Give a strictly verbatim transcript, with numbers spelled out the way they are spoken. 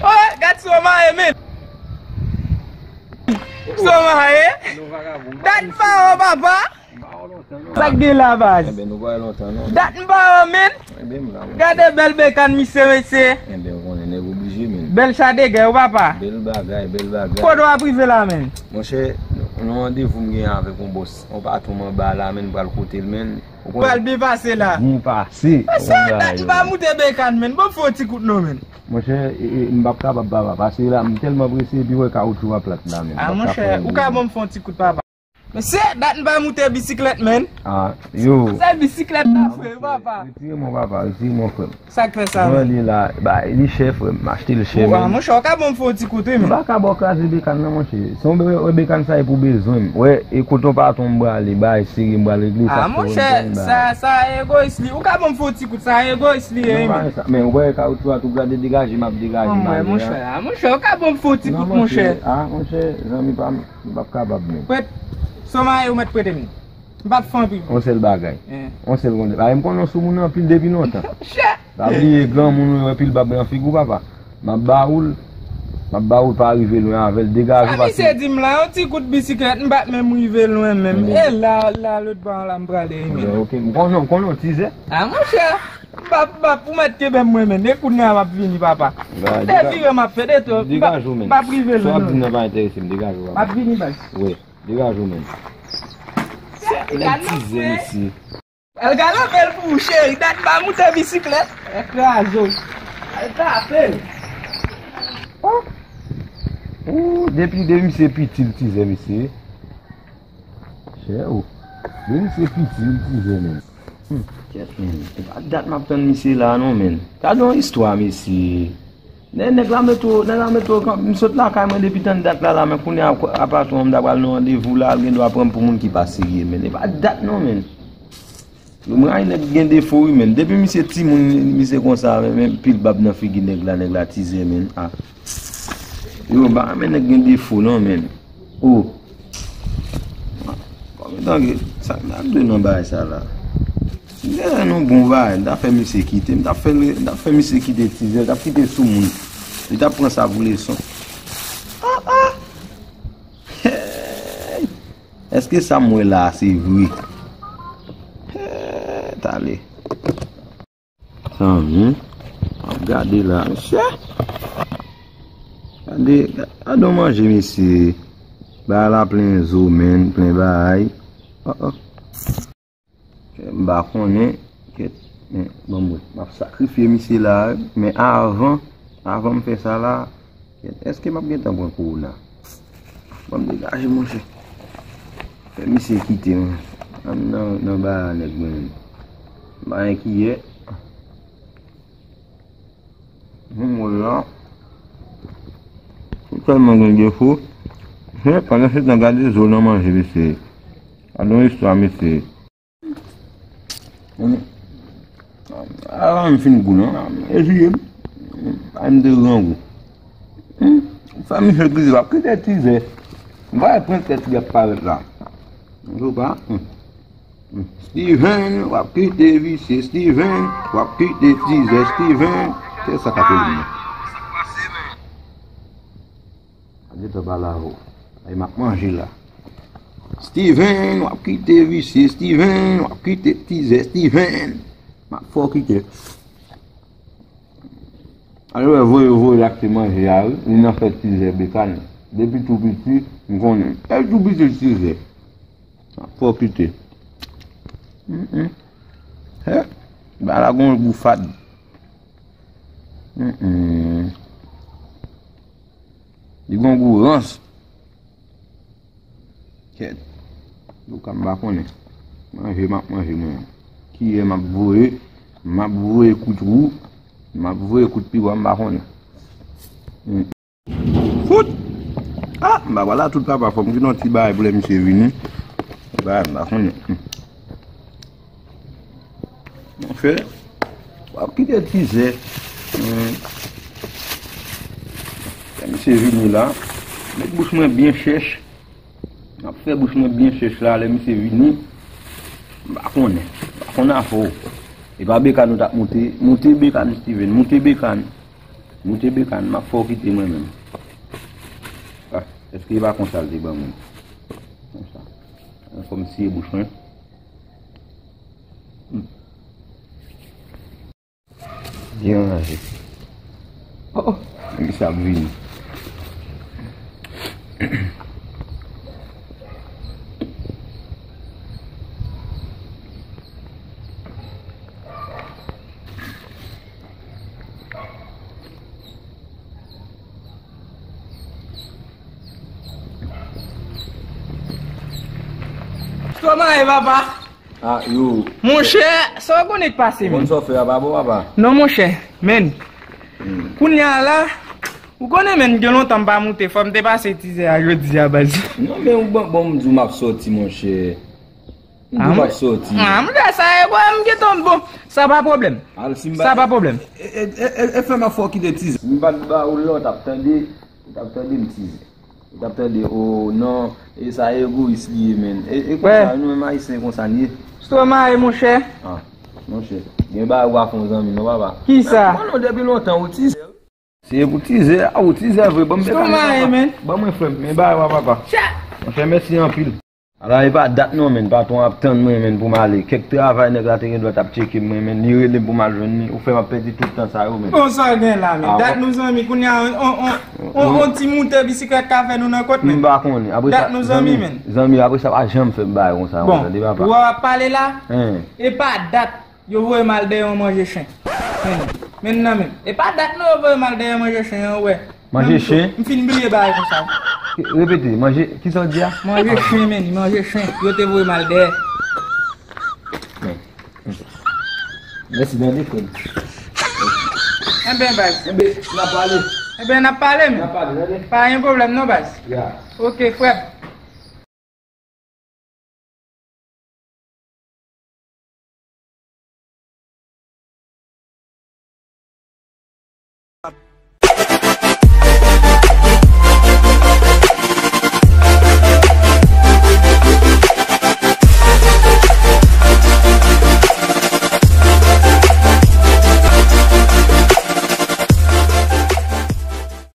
Oh, gad sa w maye, men. Sa w maye? Dat m pa wè w, papa. Sa k gen la, baz? Enben, nou pa wè lontan, non. Dat m pa wè w, men. Enben, m la, monchè. Gade bèl bekann misye, mesye. Enben, ou konnen, nèg oblije, men. Bèl cha de gè, wi, papa. Bèl bagay, bèl bagay. Kote w ap rive la, men? Monchè, yon randevou m gen avèk yon bòs, yon patwon m anba la, men, m pral kote l, men. Ou konnen. Pral byen pase la. Byen pase. Mesye, dat m pa moute bekann, men. Ban m fè yon ti kout non, men. Monchè, e, e, m p ap kapab, papa, pase la, m tèlman prese, epi wè kawotchou a plat la, men. A, monchè, ou ka ban m fè yon ti kout, papa? Mesye, dat m pa moute bisiklèt, men. A, yo. Se bisiklèt la, frè, papa. Retire men w, papa, retire men w, frè m. Sa k fè sa, men? Jan l ye la, ba, li chè, frè m, m achte l chè, men. Monchè, ou ka ban m fè yon ti kout, wi, men. M pa ka ba w kraze bekann, non, monchè. Se yon be-, bekann sa e pou bezwen m. Wè, e kote yon patwon m prale, bay, sere, m pral regle sa. A, monchè, sa, sa egoyis li. Ou ka ban m fè yon ti kout, sa egoyis li ye, men. Men, ou wè, kawotchou a tou prale degaje, m ap degaje, m ale, monchè, a, monchè, ou ka ban m fè yon ti kout, monchè. A, monchè, zanmi pa m. M p ap kapab, men. Prèt, sa w maye ou mèt prete m. M p ap fè anpil. Yon sèl bagay. Yon sèl konn. Bagay m konnen w sou moun anpil depi lontan. Chè! Pa bliye granmoun ou wè pil bab nan figi w, papa. M ap ba ou l. M ap ba ou l, pa rive lwen avè l. Degaje w, pase. Sa misye di m la, yon ti kout bisiklèt, m pa t menm rive lwen menm. E la, la, lòt bò an la m prale, men. Enben, oke. M konnen, m konnen w tizè. A, monchè. M p ap, m p ap, ou mèt kenbe m mwen, men. E kounye a m ap vini, papa. Devire m ap fè deto. Degaje w, men. M p ap rive lwen, non. Sa w ap di m nan pa enterese m, degaje w, papa. M ap vini, baz. Wi. Degaje w, men. Nèg tizè, mesye. Al gade bèl pou ou, cheri. Dat m pa moute bisiklèt. Al kraze w. Al tape l. Oh. Oh, depi, depi misye piti, l tizè, mesye. Chè, oh. Depi misye piti, l tizè, men. Hmm, kèt, men. E pa dat m ap tann misye la, non, men. Gade yon istwa, mesye. Nè-, nèg la mete w, nèg la mete w kan-, m sot lakay mwen depi tann dat la, la, men kounye a, a patwon an, m ta pral nan randevou la, l gen dwa pran m pou moun ki pa serye, men. E pa dat non, men. Yo, m rayi nèg gen defo, wi, men. Depi misye timoun, misye konsa, men, men pil bab nan figi nèg la, nèg la tizè, men. A. Yo, m pa renmen nèg gen defo, non, men. Oh. Kòm etan ke, sa k ap dwe nan bagay sa la? M te wè yon bon bagay, m ta fè misye kite, m ta fè, m ta fè misye kite tizè, l t ap kite sou moun. Li t ap pran sa pou leson. Ah, ah! Hey! Èske sa m wè la a se vre? Hey, tale. Zanmi, m ap gade la, mesye. Gade, gade yon manje, mesye. Bagay la plen zo, men, plen bagay. Oh, oh. M pa konnen. Kèt, men, ban m wè. M ap sakrifye misye la, wi. Men avan, avan m fè sa la, èske m ap gentan pran kowona? Ban m degaje, monchè. Fè misye kite m. Ann nan, nan bagay nèg mwen menm. M pa gen kiyè. Moun mwen la. Tèlman gen defo. Pandan se tan, gade zo nan manje, mesye. Gade yon istwa, mesye. Avan m fin gou non, eziye m. Ay m te grangou. Fè misye krize, w ap kite tizè. M pa wè prensès li ap parèt la. Jou pa. Steven, w ap kite visye Steven, w ap kite tizè Steven. Kiyès sa k ap rele m nan? Ade tan pale avè w. Ay, m ap manje la. Steven, w ap kite visye Steven, w ap kite tizè Steven. M ap fè w kite. Alò, voye, voye l achte manje a, wi. Li nan fè tizè Bekan. Depi tou piti, m konnen. Depi tou piti, tizè. Fò kite. Mm, mm. Hè? Bagay la gon gou fad. Mm, mm. Li gon gou rans. Kèt. Yo ka m pa konnen. Manje, m ap manje mwen. Kiyè m ap voye. M ap voye kout wou. M ap voye kout piwa, m pa konnen. Mm. Fout! Ah, m pa pral la tout papa, fò m gen yon ti bagay pou lè misye vini. Bagay m pa konnen. Monchè, w ap kite tizè. Hmm. Lè misye vini la, met bouch mwen byen chèch. M ap fè bouch mwen byen chèch la, lè misye vini. M pa konnen. M pa konnen afè w. E pa Bekan nou t ap moute. Moute Bekan, Steven. Moute Bekan. Moute Bekan, m ap fè w kite mwen menm. Ah, èske e pa konsa l te ban mwen? Konsa. Fò m siye bouch mwen. Hmm. Byen ranje. Oh, oh. Misye ap vini. Stromae, papa. Ah, yo. Monchè, sa w konnen k pase, men? Konn sa w fè a pa bon, papa? Non, monchè, men. Hmm. Kounye a la, ou konnen, men, gen lontan m pa moute, fò m te pase tizè a jodi a, baz. Non, men ou bon, bon, m di w m ap sòti, monchè. M di w m ap sòti. Ah, monchè, sa e, bon, m gentan, bon, sa pa pwoblèm. Al, si m ba- Sa pa pwoblèm. E, e, e, e, e fè m ap fè w kite tizè. Si m pa t ba ou lè, w t ap tande, w t ap tande m tizè. Ou t ap tande, o, non, e sa egoyis li ye, men. E, e konsa, nou menm Ayisyen konsa n ye. Stromae, monchè. Ah, monchè. Gen bagay ou pa fè yon zanmi, non, papa. Kisa? Bon, non, depi lontan, ou tizè. Se pou tizè, a, ou tizè vre, ban m Stromae, men. Ban mwen frè m, men bagay ou a, papa. Monchè, mèsi anpil. Ala, e pa dat non, men, patwon ap tann mwen, men, pou m ale. Kèk travay nèg la te gen dwa t ap tcheke m, men, men, li rele m pou m al jwenn li. Ou fè m ap pèdi tout tan sa yo, men. Bon, sa w gen la, men. Dat nou zanmi, kounye a, on, on, on, on ti moutè bisiklèt ka fè nou nan kòt, men. M pa konnen. Apre sa, dat nou zanmi, men. Zanmi, apre sa, pa janm fè m bagay konsa, tande, papa. Bon, w ap pale la, e pa dat yo voye m al dèyè yon manje chen. Men, men nan men. E pa dat non yo voye m al dèyè manje chen an, ou wè. Manje chen? M fin bliye bagay konsa. Repete, manje, kisa w di a? Manje chen, men, manje chen. Yo te voye m al dèyè. Mèsi, tande, frè m. Enben, baz. Enben, n ap pale. Enben, n ap pale, men. N ap pale, tande. Pa gen pwoblèm, non, baz. Ya. Oke, frè m.